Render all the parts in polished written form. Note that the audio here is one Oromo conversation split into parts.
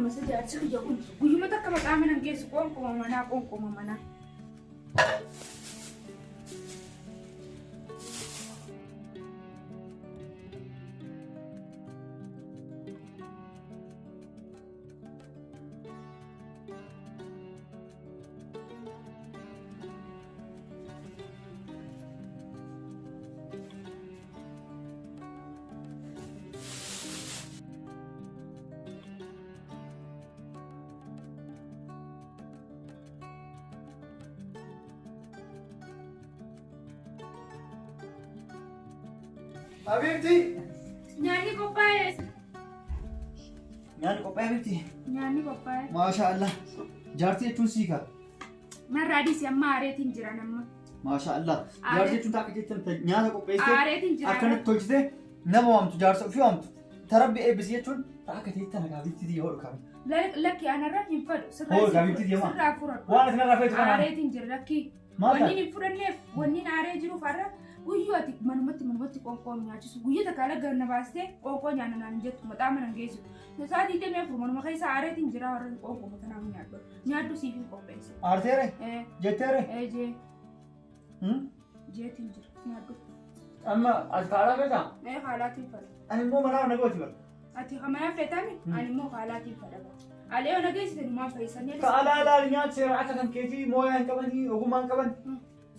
Maaluma isa jaarsi kiyya kun guyyuma takka maqaa mana hin geessu qoonqoma manaa qoonqoma manaa. Habibti. Nyaanni qophaa'e. Nyaanni qophaa'e Habibti. Nyaanni qophaa'e. Maasha Allah. Jaartii jechuun siika. Narraa dhiisi amma aareetiin jiran amma. Maasha Allah. Jaartii jechuun takka jettan nyaata qopheessite Aareetiin jira. akkanatti tolchite nama waamtu jaarsa ofii waamtu. Tarabbi eebbisi jechuun akka ta'etti ana gaafittii yoo dhukaame. Lakki anarra hin fadhu. Hoo, gaafittii deema. Sirraa fudhadhu. Waan ati narraa feetu kana. Aareetiin jira lakki. Maal Wanni taate? hin fudhanneef wanni aaree jiruuf har'a guyyuu ati manumatti manumatti qoonqoo nu nyaachisu. Guyyaa takka ala ganna baastee qoonqoo nyaanna naan hin jettu maxaa mana hin geessitu. Sa'aatii 24 manuma keessa aareetiin jira warra qoonqoo matanaa nyaadhu. Nyaadhu siif hin qopheesse. Aarteere? Ee Jetteere? ee jee Hmm? jeetiin jira nyaadhu. Amma ati kaalaa feetaa? Ee haalaatiin fadha. Ani immoo manaa na gooti bara. Ati hamaa feetami ani immoo haalaatiin fadha. Alee ona geessite numaan fayyisanii. Ka alaa laali nyaata seera akka kan keetii mooyaa hin qabanii ogummaa hin qaban.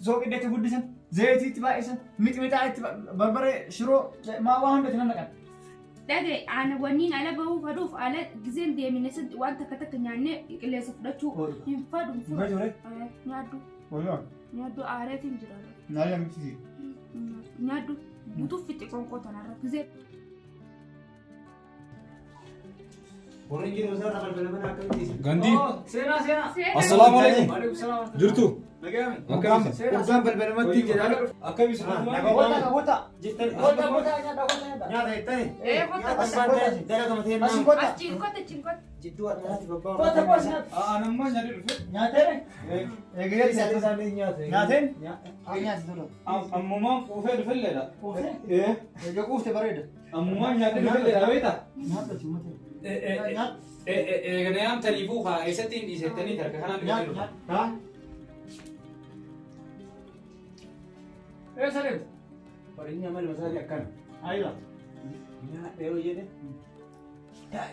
Sooqidda itti guddisan, zayitii itti baay'isan, mixmixaa itti barbaree shiroo maa waa hunda itti nannaqan. Dhage ana wanniin ala bahuu fadhuuf ala gizeen deemine sitti waan takka takka nyaannee qilleensa fudhachuu hin fadhu hin Hin fedhu ree? Nyaadhu Wayyaa. nyaadhu aareetiin jira. Nyaata miti. Nyaadhu guutuuf fixe qoonqoo tanarra gizee. Warri jiru isaarra balbala mana akkamitti? Gandii. Seenaa seenaa. Assalaamu alaikum. Waalaikum salaam. Jirtu. Nagaame. Akkam? Urgaan balbalumatti jedha. Akkami Kota kota. Jettan Kota kota nyaata kota nyaata. nyaata jettani. Ee kota Abbaan ta'e dalagama ta'e Asii naan kota. Achiin kota achiin kota. jidduu addaatti babbaa. Kota kota nyaata. Anammaa nyaadhee dhufe. Nyaateere? Eegee Isaan isaan nyaata. Nyaateen? Nyaate tola. Ammumaan quufee dhufelleedha. Quuftee? Eegee quufte bareeda. Ammumaan nyaadhee dhufelleedha beektaa? Nyaata achi uummata. Nyaata. Eeganayaan taniifuu haa eessatti hin dhiisettanii harka kanaan Nyaata. dhufe. Nyaata. Eessa deemte? Farinni amala masaatii akkana. Ayiwa. Nyaadha yoo jedhe.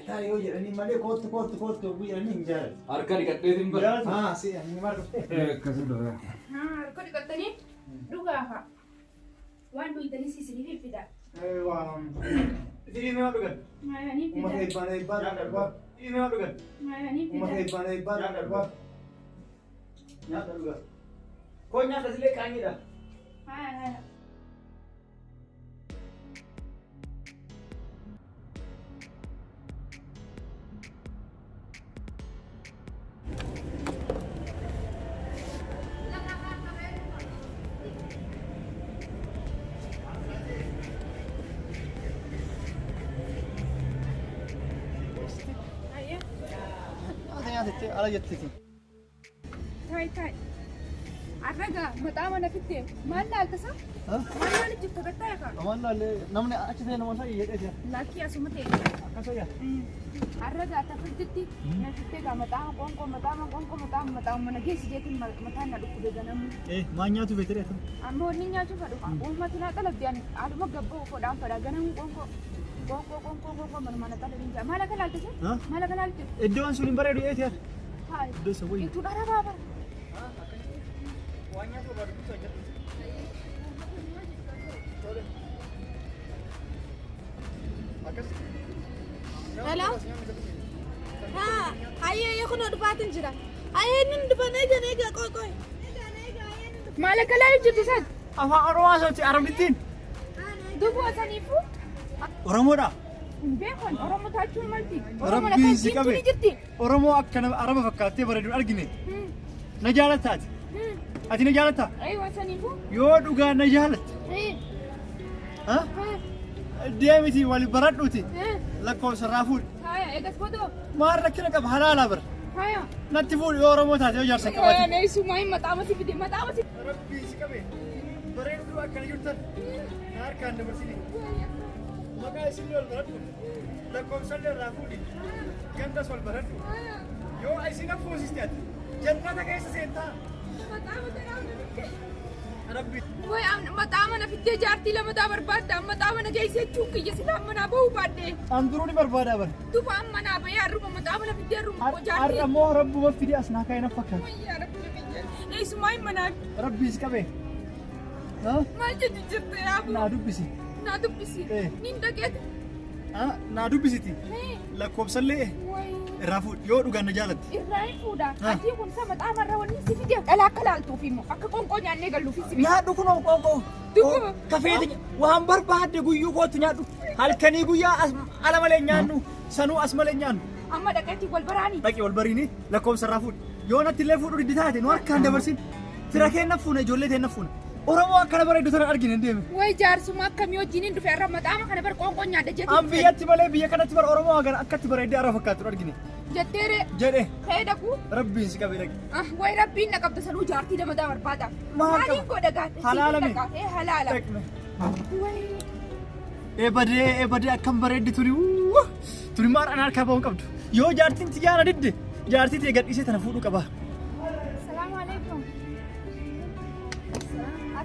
Taa yoo jedhanii malee kootti kootti kootti hogguu jedhanii hin jaalatu. Harka dhiqadheetiin bara. Jaalatu. Haa si ani maal dhuftee? Akkasii dhufe. Harka dhiqattanii dhugaa fa'a. Waan dhuyitanis isiniif fida. Isin nama dhugan. Maayanii Uummata fida. eebbaan eebbaan eebbaan. Isin nama dhugan. Maayanii Uummata fida. eebbaan eebbaan eebbaan. Nyaata dhugaa. Koo nyaata sillee qaanyiidha. Haaya haaya. Haaya. Nyaata nyaatettee ala jetteeti. Taai taai. Arraga maxaa mana fitte maal laaltasa? Maal maal jirta gattaa egaa? Amaan laallee namni achi ta'e nama isaa jedhee jira. Lakkii asuma ta'e. Akkasa yaa. Arraga tafirtitti na fitte gaa maxaa qoonqoo maxaa qoonqoo maxaa maxaa mana geessi jeetiin mataan na dhukkube ganamu. Eh maan nyaatu beekte dha. Amma wanni nyaachuu fadhu uummati naa xalabdi ani haadhuma gabboo fodhaan fadha ganamu qoonqoo qoonqoo qoonqoo qoonqoo manuma na xalabin jaa maal akka laaltasa? Maal akka laaltu? Iddoon sun hin bareedu eeti yaa. Hayi. Iddoo isa wayya. Itti dharabaa bara. Waan nyaatu barbaadu bitu ajjatu. Akkas. Hello? Haa, hayyee kunoo dhufaatiin jira. Hayyee inni dhufan eegan eegaa qoy qoy. Maal akka laalu jirtu san? Afaan Oromoo haasawti Arabittiin. Duboo saniifuu Oromoodha. hin beekan Oromoo taachuun malti. Oromoo Rabbiin si lakkaa qabe. ni jirti. Oromoo akka nama Araba fakkaattee bareedu hin argine. Na jaalattaati. Ati na jaalattaa? Aywa saniifuu. Yoo dhugaa na jaalatte. Ha? Deemiti wal baradhuuti. Lakkoofsa irraa fuudhi. Haya eegas booda. Maal rakkina qaba halaalaa bara. Haya. Natti fuudhi yoo Oromoo taate yoo jaarsa qabaate. Neessumaa hin maxaama si fide maxaama si. Rabbii si qabe. Bareedduu akkana jirtan. Na harkaan dabarsine. Maqaa isin wal baradhu. Lakkoofsa illee irraa fuudhi. Gandas wal baradhu. Yoo isin affuusiste ati jannata keessa seentaa. Rabbi. Way maxaa mana fiddee jaartii lamataa barbaadda maxaa mana geesse jechuun kiyya silaa manaa bahuu baadhee. An duruu ni barbaada bara. Duba amma naa bahee harruma maxaa mana fiddee harruma koo jaartii. Har'a immoo rabbuma fidee as naa kaa'e na fakkaata. Wayyaa rabbi biyya. Eessumaa hin manaa Rabbi si qabee. maal jechu jirta yaabu. Naa dubbisi. Naa dubbisi. Eh. Nin dhaqeeti. Naa dubbisiti. Lakkoofsallee irraa fuudhi yoo dhugaan na jaalatte. Irraa hin fuudha. Atii kun sama xaamarra wanni si fide dhala akka laaltuuf immoo akka qoonqoo nyaannee galluuf si fide. Nyaadhu kunoo qoonqoo. Dubbuma. Kafeeti waan barbaadde guyyuu kootu nyaadhu. Halkanii guyyaa ala malee nyaannu sanuu as malee nyaannu. Amma dhaqeetti wal baraanii. Dhaqi wal bariini lakkoofsa irraa fuudhi. Yoo natti illee fuudhu diddi taate nu harkaan dabarsin. Fira keenna fuuna ijoollee teenna fuuna. Oromoo akkana bareeddu tana argine hin deeme. Way jaarsuma akkamii wajjin hin dhufe irra maxaama kana bar qoonqoo nyaadha jetti. An biyyatti malee biyya kanatti bar Oromoo hagana akkatti bareeddee ara fakkaattu argine. Jetteere Jedhe ka'ee dhaqu. Rabbiin si qabee dhaqi. Ah, way rabbiin na qabda sanuu jaartii lamataa barbaada. Maal qaba? Maaliin godha gaadhe? Halaala mi? Ee halaala. Dhaqme. Way. Eebadee eebadee akkam bareeddi tuni. Wuuh! Tuni maal ana harkaa ba'uu qabdu. Yoo jaartiin tiyyaa na didde jaartii tiyya gadhiisee tana fuudhuu qaba. Salaamu alaikum.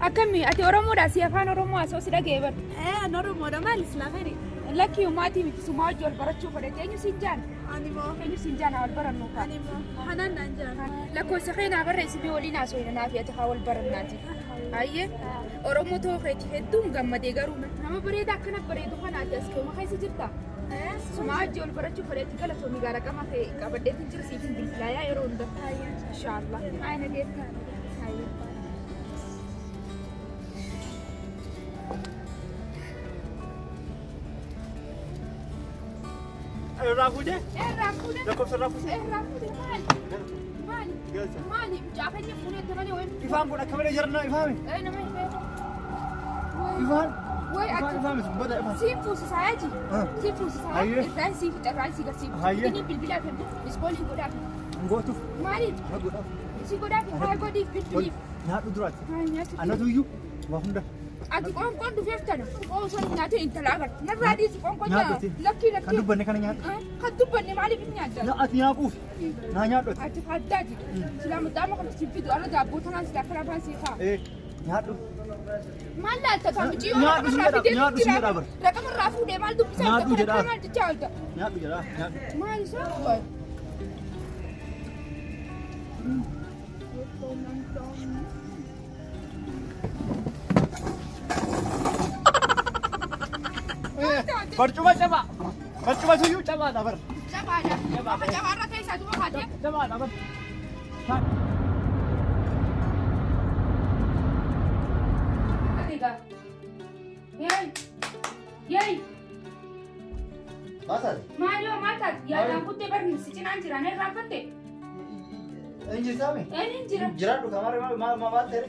Akkami ati Oromoodha si afaan Oromoo asoo si dhaga'e bar. Ee an Oromoodha maal islaamani? Lakkii umaatii miti sumaa hojii wal barachuu fedhate eenyu siin jaan? Ani moo Eenyu siin jaan haa wal barannu kaa? ani moo hanan naan jedhan. Lakkoofsa kee naa barreessi mee waliin haasofna naa fi ati haa wal barannaati. Hayyee Oromoo ta'uu keeti hedduun gammadee garuu nama bareeda akkana bareedu kana ati as keewwa keessa jirta. Sumaa hojii wal barachuu fedhate galatoomii gaara qama kee qabadheetiin jira siif hin bilbilaayaa yeroo hunda. Inshaallah. Hayi nageetta. Hayyee. Irraa fuudhee Irraa fuudhee. lakkoofsa irraa fuudhee. Irraa fuudhee maali? Maali? Galcha. Maali? Mucaa keenya fuudhee malee wayi. Ifaan kun akka malee jarnaa ifaame. Ee nama hin beeku. Ifaan. Wayi Ifaan ati. ifaame sun bada ifaan. Siin fuusisaa yaji. Ah. Siin fuusisaa. Hayyee. Irraan sii fixa irraan sii garsiifu. Hayyee. Inni bilbilaa fi iskoolii godhaaf. Ngootuuf. Maaliif? Na godhaaf. Si godhaaf haa godhiif bilbiliif. Nyaadhu duraati. Haa nyaatu. Anatu iyyuu waa hunda. Ati qoonqoon dhufeef tana. Qoonqoon hin nyaatin intala agarta. Narraa dhiisi qoonqoon Nyaadhuti. nyaata. Lakkii Kan lakkii. dubbanne kana nyaadhu. Ah, Kan dubbanne maaliif hin nyaadda? Na ati nyaaquuf. Naa nyaadhu ati. Ati faddaati. Silaa muxaama kana si fidu arra daabboo tanaan silaa karaa afaan sii kaa. Ee nyaadhu. Maal laalta kan micii yoo Nyaadhu sin raqamarraa jedha, fidee nyaadhu sin jedha bar. Raqamarraa fuudhee maal dubbisaa Nyaadhu jirta? jedha. Kana maal jechaa jirta? Nyaadhu jedha nyaadhu. Maal isaa? Barcuma cabaa. Barcuma suyyuu cabaadha bar. Cabaadha. Amma cabaarra teessaa duba kaatee. Cabaadha bar. Atiga. Yeey. Yeey. Maal taate? Maal yoo maal taate? Yaadaan kuttee barni si cinaan jira na irraanfatte. Hin jirtaame? Eenyu jira? Jiraadhu kamaarri maal maal ta'e?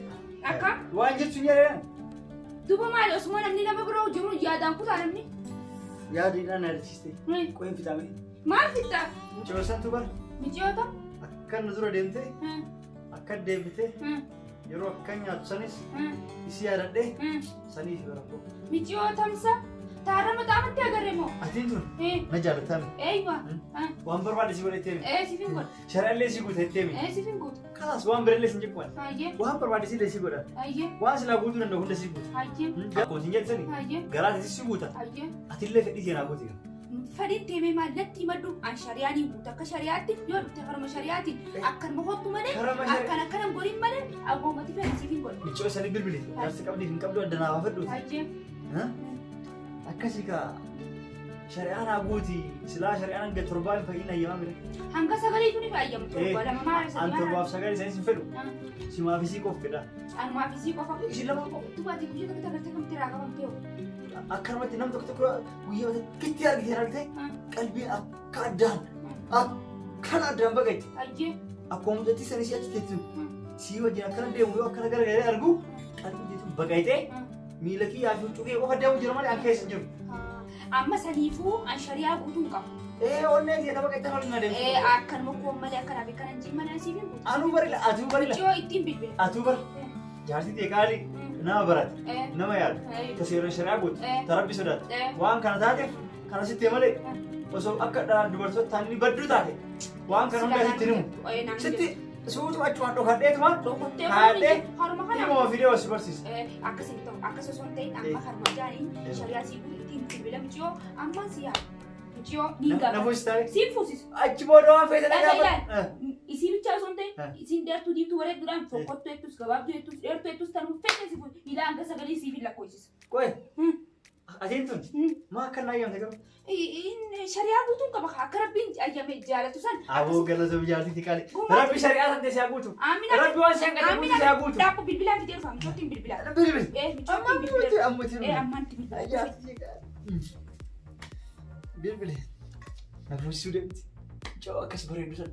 Akka? Waan jirtu hin jedhee. Duba maali osuma namni nama biroo jiru yaadaan kutaa namni? Yaadni na yaadachiiste. Qoyin fixame. Maal fixxa? Coosantu bara Mijiyoota? akka na dura deemtee akka deebitee yeroo akka nyaatu sanis isii yaadadhee sanii fi bara koo. Mijiyootamsa? Taarra maxaafatti agarre moo? Atiin tun na jaalatame. Eeywa. Waan barbaade si godhe teemi. Ee sifin godha. Sharallee si guute teemi. Ee sifin guuta. Kalaas waan birallee si jechuudha. Hayyee. Waan barbaade si illee si godha. Hayyee. Waan silaa guutuu danda'u hunda si guuta. Hayyee. Kootiin jettani Hayyee. garaa si guuta. Hayyee. Atillee fedhii seenaa gooti. Fedhiin deemee maallatti maddu an shari'aan hin guutu akka shari'aatti yoo dhufte karuma shari'aatiin akkanuma hottu malee Karuma shari'aa- akkana akkana hin godhin malee abboomati fedhi siif hin godhu. Miccoo sanii bilbili. Jaarsi qabdiif hin qabdu adda naaf hafadhuuti. Hayyee. Akkasii kaa shari'aan haa guuti. Silaa shari'aan hanga torbaa hin fayyin ayyamaa mire. Hanga sagaliitu ni faayyamu torba lama maal An sadii maal torbaaf sagal isanis hin fedhu. Simaaf isii qof fedha. Anumaaf isii qofa. Isin lama qofa. Dubaati guyyaa tokko agartee kamti irraa qabamtee hoo? Akkanumatti nam tokko tokko guyyaa tokkitti argite argite qalbiin akka addaan akkana addaan baqayti. Hayyee. Akkuma mucattii sanii si achi teettu sii wajjin akkana deemu yoo akkana garagalee argu qalbiin teettu baqaytee miila kiyyaa fi huccuu kee qofa deemu jira malee an keessa hin jiru. Amma saniifuu an shari'aa guutuu hin qabu. Ee onnee kiyya tapha qaxxaa waliin adeemsu. Ee akkanuma koon malee akkanaa fi kanan jiin malee siif hin guutu. Anuu barila atuu barila Miccoo ittiin bilbila. atuu bar jaarsi ta'e qaalii nama barate Ee nama yaadu ee ta seera shari'aa guutu Eh. ta rabbi sodaatu ee waan kana taateef kana sitti malee Osoo akka dubartoota taanii badduu taate waan kana hunda sitti himu. Sitti suutu achumaan dhokadheetuma Haadhee haruma kana dhimma fidee os barsiisa. Akkas hin ta'u akkas osoo hin ta'in amma harma jaaniin shari'aa sii ittiin bilbila miciyoo amma si yaa miciyoo ni gaafata. Nafuus taa'e. Siin fuusisu. Achi booda waan feete Dhagaa dhagaafadhu. Isii bichaa osoo hin ta'in isiin dheertuu diimtuu bareedduudhaan fokkottuu jettus gabaabduu jettus dheertuu jettus tanuu fedhe si fuusisu. Ilaa hanga sagalee siif hin lakkoofsisu. Qoy. Atiin tun maa akka naa ayyamte garuu? Shari'aa guutuun qaba akka rabbiin ayyame jaalatu san. Aboo galata biyyaaltiitti qaali. Gumaa- Rabbi shari'aa san teessee haa guutu. Amina Rabbi waan isheen qabe guutu haa guutu. Dhaabbu bilbilaan fidee dhufa michoottiin bilbilaa. Bilbil. Michoottiin Amma bilbilaa. guutu amma tiru. Ammaanti bilbilaa. Bilbile. Nafuusuu deemti. Mucaa akkas bareedu san.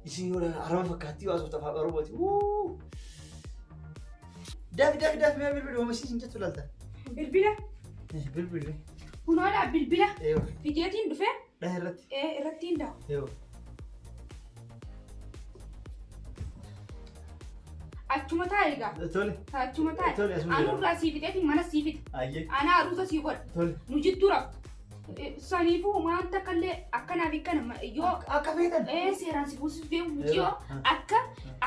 Isin yoo araba fakkaatti waa soota afaan Oromooti. Wuu! Dafi dafi dafi mee bilbili oomishiis hin jettu laalta. Bilbila. Bilbili. Kunoodhaa bilbila. Eewa. Fideetiin dhufee Dhaha irratti. Irratti hin daawu. Eewa. Achuma taa'e egaa. Tole. Achuma taa'e. Tole, asuma jira. Anurraa sii fixeetiin mana sii fixe. Ayyee. Anaa aruusa sii godha. Tole. Nu jidduu raftu. Saniifuu waan takka illee akkanaa fi kana yoo Akka feetan. Seeraan si buusuuf deemu miciyoo akka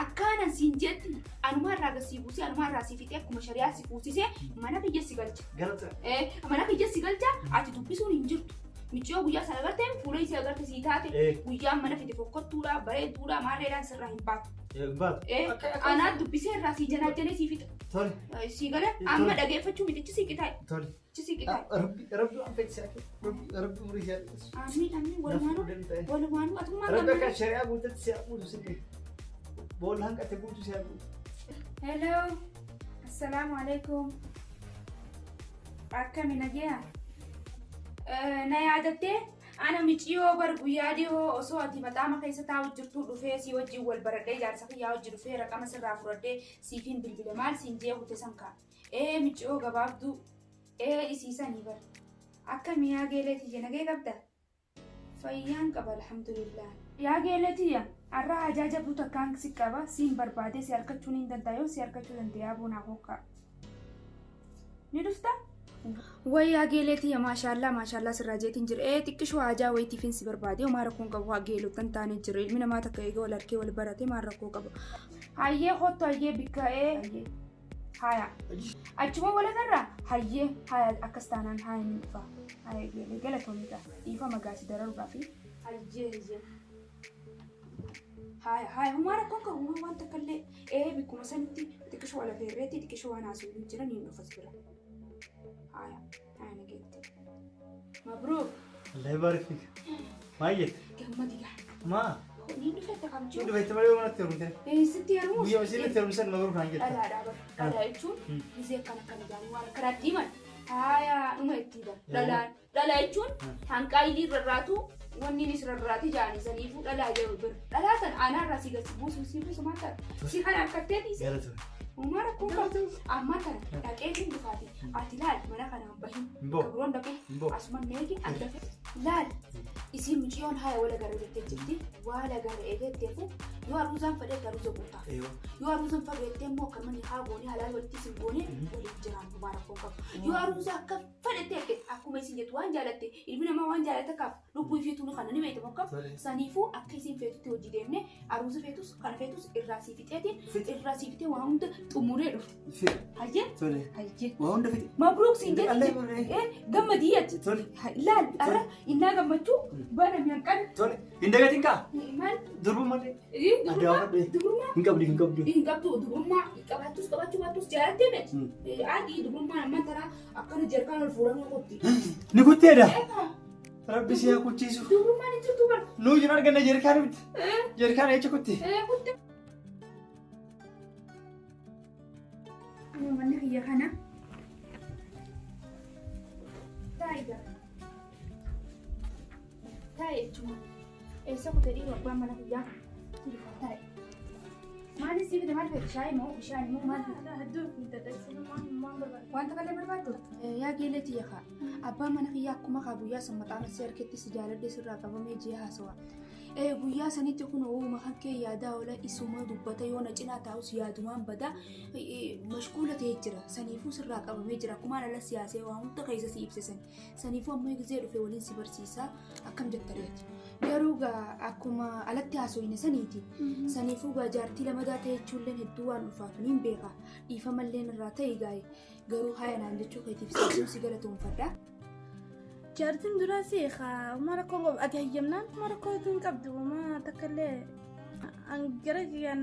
akkaanan siin jetti anumaa irraa gad sii buusee anumaa irraa sii fixee akkuma shari'aa si fuusisee mana kiyya si galcha. Galata. Mana kiyya si galcha ati dubbisuun hin jirtu. Miciyoo guyyaa sana agartee fuula isii agarte sii taate guyyaan mana fide fokkottuudha bareedduudha maarreedhaan sirraa hin baatu. Baatu. Anaa dubbisee irraa sii janaajjanee sii fixa. Tole. Sii gala amma dhageeffachuu miti si qixaaye. Tole. Si qixaaye. Rabbi rabbi waan fedhe si akka rabbi rabbi umurii si haa Amiin amiin walumaanuu walumaanuu atummaa Rabbi gammada. akka shari'aa guututti si haa guutu si boolla hanqate guutu si haa guutu. Hello. Assalamu alaikum. Akkami nagaya? Na yaadattee ana miciyoo bar guyyaa dhihoo osoo ati maxaama keessa taa'u jirtuu dhufee si wajjin wal baradhee jaarsa kiyyaa wajji dhufee raqama sirraa fudhadhee siifiin bilbile maal siin jee kute san kaa. Miciyoo gabaabduu. Isiisanii bar. Akkami yaa geelee tiyya nagee qabda? Fayyaan qaba alhamdulillah. Yaa geelee tiyya har'a hajaa jabduu takkaan si qaba siin barbaadee si harkachuun hin danda'a yoo si harkachuu danda'a boonaa hookaa. Ni dhufta? Wayyaa geelee tiyya maashaallaa maashaallaa sirraa jeetiin jira. Xiqqishoo hajaa wayitiifin si barbaade homaa rakkoon qabu haa geelotan taanee jira. Ilmi namaa takka eega wal harkee wal barate maal rakkoo qaba. Hayyee kottu hayyee bikka hayyee. Haya. Achuma walagarraa hayyee haya akkas taanaan haya ni dhufa. Haya geelee galatoomii dhiifa magaasi dararuudhaa fi hayyee hayyee. Haya haya homaa rakkoon qabu homaa waan takka illee bikkuma sanitti xiqqishoo wal affeerreetti xiqqishoo waan haasofnu jira ni dhufa si bira. Haya haya nageetti. Mabruuk. Allah barik fik. Maal jette? Gammadi gaa. Maa? Ni dhufette kamchuu. Ni dhufette malee manatti heerumte. Sitti heerumuus. Guyyaa isiin itti heerumsan mabruuk naan jette. Dhalaadhaa bara. Dhalaa jechuun gisee akkana akkana jedhanii waan akkanaatti himan. Haya dhuma itti bara. Dhalaan dhalaa jechuun hanqaayilii rarraatu wanni inni rarraati jedhanii saniifuu dhalaa jedhu bira. Dhalaa tan aanaa irraa si gasi buusu si buusu maal ta'a? Si kana akkatteeti. Galatoomii. Uumaa rakkoon qabu. Amma kana dhaqeetiin dhufaati. Ati laal mana kanaan bahin. Mboo. Kabiroon dhaqee Mboo. asuma neegi adda laal. Isiin mucayyoon haya wal agarra jettee jirti. Wal agarra eegetteefu yoo aruuzaan fedhe aruuza guutaaf. Yoo aruuzaan fedhe immoo akka manni haa goone halaal walitti isin goone waliin jiraannu uumaa rakkoon qabu. Yoo aruuza akka fedhette eegge akkuma isin jettu waan jaalatte ilmi namaa waan jaalatte kaaf lubbuu ifiituu kana ni beektu bakka saniifuu akka isin feetutti hojii deemne aruuza feetus kana feetus irraa sii fixeetiin irraa sii fixee waa hunda xumuree dhufe. Fixe. Hayyee. Tole. Hayyee. Waa hunda fixe. Mabruuk siin Allah jetti. barik. Gammadiyyatti. Tole. Laal arra innaa gammachuu bana mi'an qabu. Tole. Hin dagatin kaa? Maal? Durbu malee. Dubrummaa Adda dubrummaa Hin qabdu hin qabdu. hin qabdu dubrummaa qabaattus qabaachuu baattus jaalattee miti. Adii dubrummaan ammaan tanaa akkana jarkaan ol fuudhamuu qotti. Ni kutteedha. Rabbi si haa kuchiisu. Dubrummaan hin jirtu bara. Nuu jiru arganna jeerkaan miti. Jeerkaan eecha kutti. Kutte. Manni kiyya kana. Taa'i gaa. Taa'i jechuun. Eessa kutee dhiirri abbaan mana kiyyaa? Taa'i. Maali sii fide maal fedhe shaayii moo bishaan moo maal fedhe? Hedduu Wanta kallee barbaaddu? Yaa geelee tiyya kaa. Abbaan mana kiyyaa akkuma kaa guyyaa san maxaana si harketti si jaaladhe sirraa qabamee jee haasawa. Guyyaa sanitti kun uuma kan kee yaadaa oola isuma dubbata yoo na cinaa taa'us yaadumaan bada mashquula ta'ee jira. Saniifuu sirraa qabamee jira. Akkumaan ala siyaasee waan hunda keessa si ibsisan. Saniifuu ammoo gisee dhufe waliin si barsiisaa akkam jetta reeti. Garuu gaa akkuma alatti haasofne saniiti. Saniifuu gaa jaartii lamadaa ta'e jechuulleen hedduu waan ulfaatu niin beeka. Dhiifamalleen irraa ta'e gaa'e. Garuu haya naan jechuu keetiif saniifuu si galatoomfadha. Jaartiin duraa si haa rakkoo qabu ati hayyamnaan rakkoo hin qabdu ma takka illee an gara kiyyaan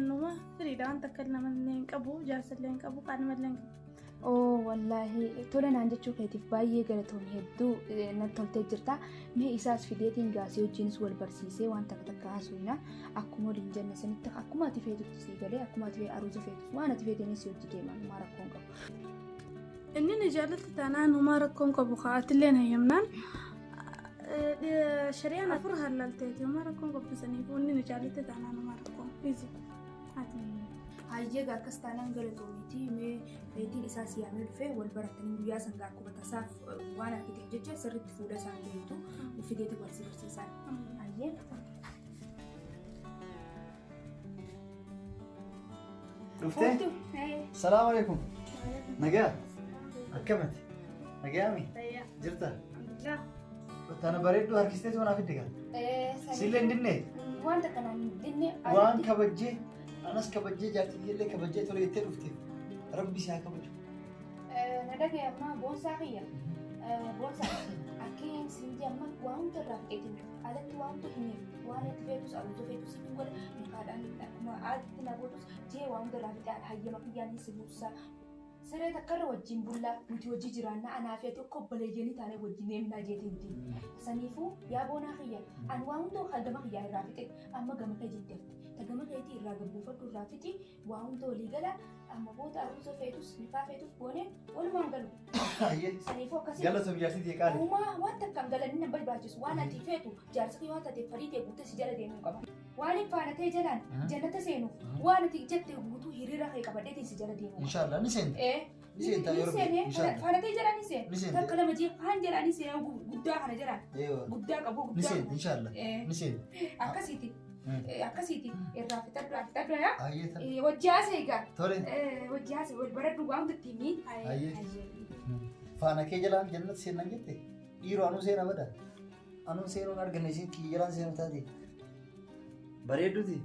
firiidha waan takka namallee hin qabu jaarsallee hin qabu qaanimallee hin qabu. Oo wallaahi tola naan jechuu keetiif baay'ee galatoomii hedduu natti toltee jirta. Mee isaas fideetiin gaasii wajjinis wal barsiisee waan takka takka haasofna. Akkuma waliin jenne sanitti akkuma ati feetutti sii galee akkuma ati aruuza feetus waan ati feeteenis si hojii deemaa maa rakkoon qabu. Inni ni jaallatti taanaan homaa rakkoon qabu haa atillee hayyamnaan shari'aan afur hallalteeti homaa rakkoon qophисaniif inni ni jaallatti taanaan homaa rakkoon izi. Hayyee akkas taanaan galatoomiiti mee feetiin isaa si yaamee dhufee wal baratanii guyyaa san gaa akkuma tasaaf waan argiteef jecha sirriitti fuula isaan beektu fideeti wal si barsiisan. Hayyee. Dhuftee? Salaamu alaikum. Nagaa? Akkamati? Nagaami? Jirta? Tana bareedduu harkisteetu manaa fidde gaa? Sillee hin dinne? Waan takka naan hin dinne. Waan kabajjee anas kabajjee jaartii kiyyallee kabajjee tole jettee dhufte. Rabbi si haa kabaju. Na dhagaye amma boonsaa kiyya. Boonsaa akkeen siin jee amma waan hunda irraa fixeetiin dhufe. Alatti waan hunda himeef waan itti feetus aruuza feetus hin godha makaadhaan akkuma aatti na gootus jee waan hunda irraa fixee hayyama kiyyaan si buusaa. Siree takkarra wajjin bullaa nuti hojii jiraannaa anaa fi ati akka obboleeyyanii taanee wajjin deemnaa jeetiin diin. Saniifuu yaa boonaa kiyya ani waan hunda gama kiyyaa irraa fixe amma gama kee jettee hafte. Ta gama keetii irraa gabbuufadhu irraa fixi waa hunda walii gala amma booda aruuza feetus nikaa feetus goone walumaan galu. Saniifuu akkasii. Galatoom jaartii ta'e qaali. Uumaa waan takka hin galanni na barbaachisu waan ati feetu jaarsa kee waan taateef farii ta'e guuttee si jala deemuu qaba. Waan hin faana ta'e jalaan jannata seenuuf waan ati jette guutuu hiriira kee qabadheetiin si jala deemuu qaba. Inshaallah ni seenta. Ni seenta Ni yoo rabbi. seenee Inshaallah. faana ta'e jalaan ni Ni seena. seenta. Takka lama jee kaan jalaan ni seena guddaa kana jalaan Eewa. guddaa qabu Ni guddaa. seenta inshaallah. Ni seenta. Akkasiiti. Akkasiiti irraa fixadhu fixadhu yaa. Hayyee tole. Wajji haasa'e egaa. Tole. Wajji haasa'e wal baradhu waan hundi ittiin Hayyee. Faana kee jalaan jannata seenan jette dhiiroo anuu seena bada. Anuu seenuun arganne isiin kiyya jalaan seenu taate. Bareedduuti.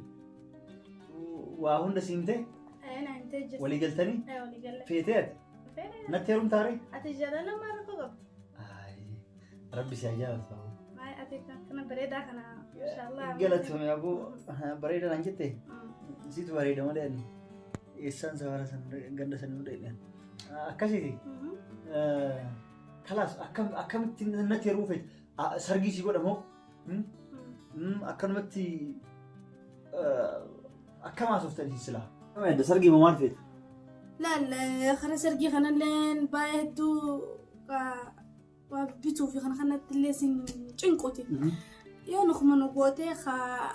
Waa hunda siimte walii galtanii feetee ati natti heerumtaaree? Ati jaalala maal rakkoo qabdi? Rabbi si haa jaalatu. Ati kana bareedaa kana inshaallah. Galatoome aboo bareeda naan jette situ bareeda malee ani eessaan safara san ganda san hunda jedhan. Akkasiiti. Kalaas akkamitti natti heerumuu feete? Sargii si godha moo? Akkanumatti akkam haasoftan isin silaa? Sargii moo maal feete? Laal karaa sargii kanallee baay'ee hedduu waa bituu fi kana kanatti illee sin cinquti. Yoo nukuma nu gootee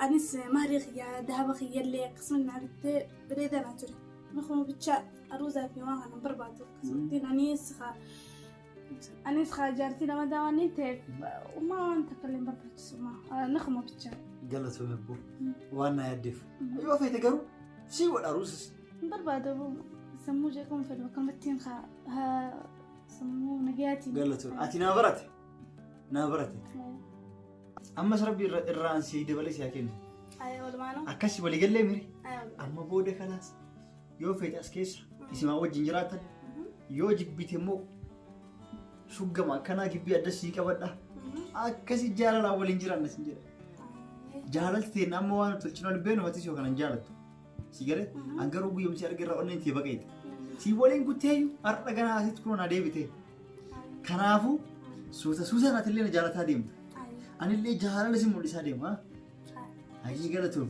anis mahrii kiyya dahaba kiyyallee akkasuma naa bittee bareedaa naa ture. Nukuma bicha aruuzaa fi waan kana barbaadu akkasumatti anis haa jaartii nama daawwanii ta'eef uumaa waan takka illee barbaachisu nukuma bicha. Galatoome abboo waan na yaaddeef. Yoo feete garuu si godha aruusas. Hin barbaadu sammuu jeeqamu fedhu akkamittiin haa sammuu nagayaatiin. Galatoome ati naa barate naa barate. Ammas rabbi irraan si dabalee si haa kennu. Akkasii waliigallee miri. Amma booda kanaas yoo feete as keessa isimaa wajjin jiraatan yoo jibbite immoo shuggama akkanaa gibbii adda sii qabadha. Akkasii jaalalaan waliin jiraanna sin jedha. Jaalalti ta'e amma waan tolchinu hin beeknu atis yoo kanan jaalattu. Si galee an garuu guyyumsi argirraa onneen tee baqeete. Si waliin kutteeyyu har'a ganaa asitti kunoo na deebite. Kanaafuu suuta suutaan atillee na jaalataa deemta. Anillee jaalala si mul'isaa deema. Hayyee galatoom.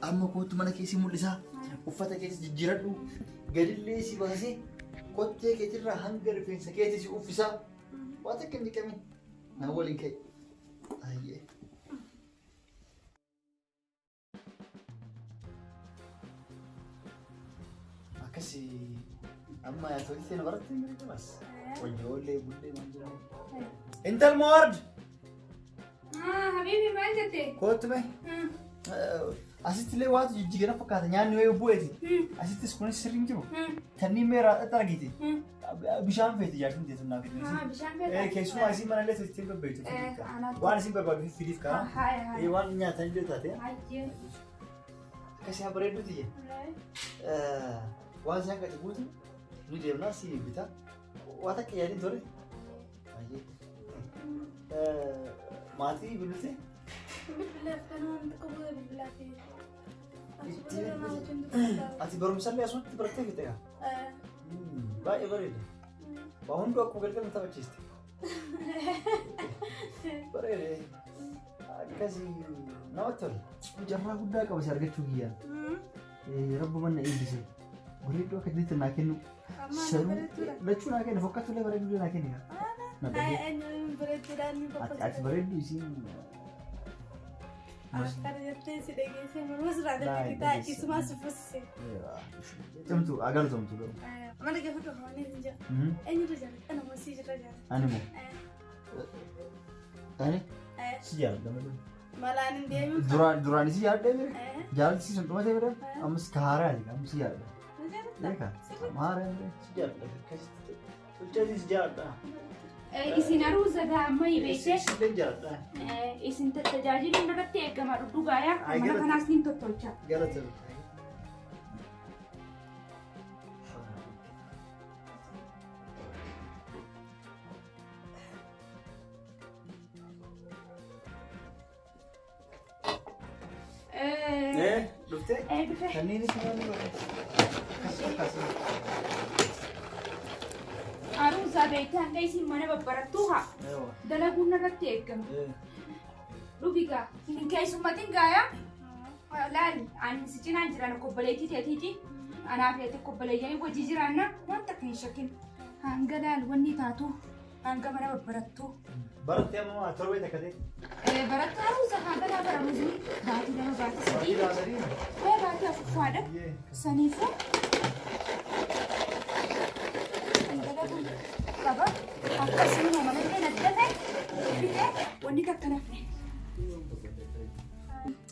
Amma kootu mana kee si mul'isaa. Uffata keessa jijjiiradhu. Gadillee si baasee kottee keetirraa hanga rifeensa keetii si uffisaa. Waan takka hin dhiqamin. Na waliin ka'e. Hayyee. Akkasii amma tolchitee na baratte hin beekamas. Ijoollee bullee maal jedhamu. Intal Moord! Habibi maal jette? Kootu mee. Asitti illee waatu jijjiirama fakkaata nyaanni wayii bu'eeti. Asittis kunis sirri hin jiru. Tanni mee argite. Bishaan feeti jaartiin teessu naaf hin Bishaan feeta. Keessumaa isin mana illee ittiin babbeektu. Waan isin barbaadu fidiif ka'a. Waan nyaatan illee taate. Akkasii haa bareedduuti jee. Waan isaan gadi guutu ni deemnaa si bitaa. Waa takka yaadin tole. Maatii bilbilte? Ati barumsallee asumatti barattee fitte gaa? Baay'ee bareeda. Waa hunduu akkuma galgala taphachiiste. Bareeda. Akkasii namatti tola. Carraa guddaa qaba si argachuu kiyyaan. Rabbi manna eebbise. Bareedduu akka jireetti naa kennu. Sanuu lachuu naa kennu fokkatullee bareedduu naa kennu. Ati bareedduu isiin. Cimtuu agartoomtu garuu. Ani moo? Ani? Si jaalladha malee. Duraan si jaalladhee bire? Jaalalli si sun dhumatee bire? Ammas ka haaraati amma si jaalladha. Beekaa? Amma haaraa bire? Si jaalladha. Akkasitti tolchee si jaalladha. Isin aruuza amma beekte. Isin jaalladha. Isin tajaajiluun irratti eegama dhugaayaa. Mana kanaas ni tottolcha. Galatoomi. Dhuftee? Dhufe. Kanneen isin waan godhe. Akkas. Aruuza beekte hanga isin mana babbarattuu haa. Dalaguun irratti eegama. Dhugigaa. Hin keessummatiin gaayaa. Laali ani si cinaan jiran kobbaleetii teetiiti. Anaaf eete kobbaleeyyanii hojii jiraanna wanta akka hin shakkin. Hanga laal wanni taatu hanga mana babbarattuu. Barattee amma maa torbee takka ta'e? Barattuu aruuza hanga laa bara aruuzni baatii 2 baatii 3. Baatii 2 3. Baatii afurfaadha. Saniifuu. Dalaguun qaba. Akkasuma malallee naddafe fidee wanni takka nafne.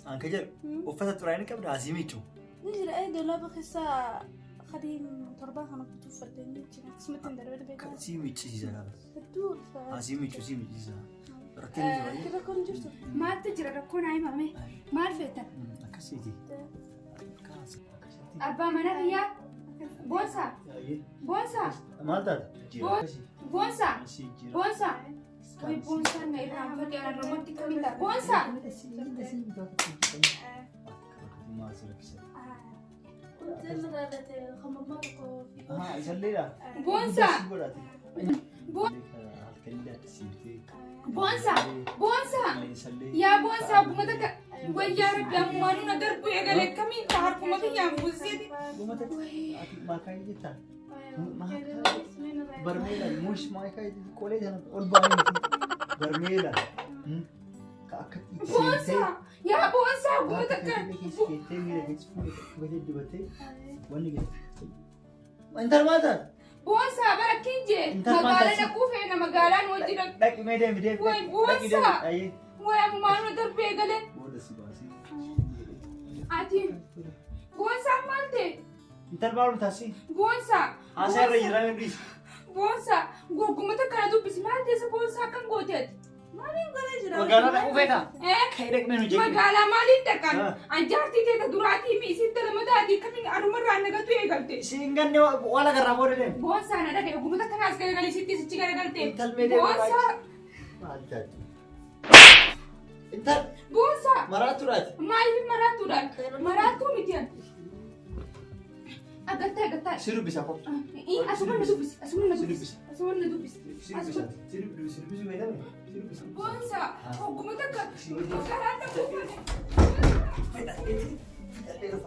Anka jedhu uffata xuraa'aa ni qabda asii miiccu. Ni jira dolaba keessa khadiin torbaa kana kutuu uffadhee ni jira akkasumatti hin darbee beekaa. Asii miiccisiisa laala. Hedduu ulfaata. Asii miiccu asii miiccisiisa. Rakkinni jira. Rakkoon jirtu. Maaltu jira rakkoon haa himame? Maal feetan? Akkasiiti. Abbaa mana kiyyaa. Boonsaa. Boonsaa. Maal taate? Boonsaa. Boonsaa. Way boonsaan na irraanfate ana irratti kamiin ta'a? Boonsaa. Boonsaa. Boonsaa. Boonsaa. Yaa boonsaa guma takka wayyaa rabbi ammaanuu na darbu eegale kamiin ta'a harkuma kiyyaan buuseeti. Barmeela mush maayikaa qolee sana ol baay'ee barmeela akka itti seentee Yaa boonsaa guma takka. keessa keettee miira keessa fuula dibattee wanni gadi. Intal maal taate? Boonsaa bara kinjee magaala dhaquu feena magaalaan hojii dhaqu. Dhaqi mee deemi deemi. Way boonsaa. Way ammaanuu darbu eegale. Booda si baasee. Ati boonsaa maal ta'e? Intal maal taasi? Boonsaa. Haasaa irra jiraa mee Boonsaa gogguma takka na dubbisi maal teessa boonsaa akkam gooteeti? Maaliin godhee jira? Magaalaa dhaquu feetaa? Ka'ee dhaqmee nu jeeqe. Magaalaa maaliin dhaqan? Anjaartii teeta duraatii fi isin talama daatii kamiin arumarraa nagatu eegalte. Isiin ganne waan agarraa booda deemu. Boonsaa na dhagaye gogguma takka naas garagalee sitti sichi garagalte. Intal mee deemu Boonsaa. Maal taate? Intal. Boonsaa. Maraattuudhaati. Maaliif maraattuudhaan? Maraattuu miti ani. Agartee agartee. Si dubbisa kottu. Asuma na dubbisi. Asuma na dubbisi. Asuma na dubbisi. Si dubbisa. Si dubbisa. Si dubbisa meedame. Si dubbisa. Boonsaa hogguma takka karaa dhaquu. Fedha. Fedha. Fedha.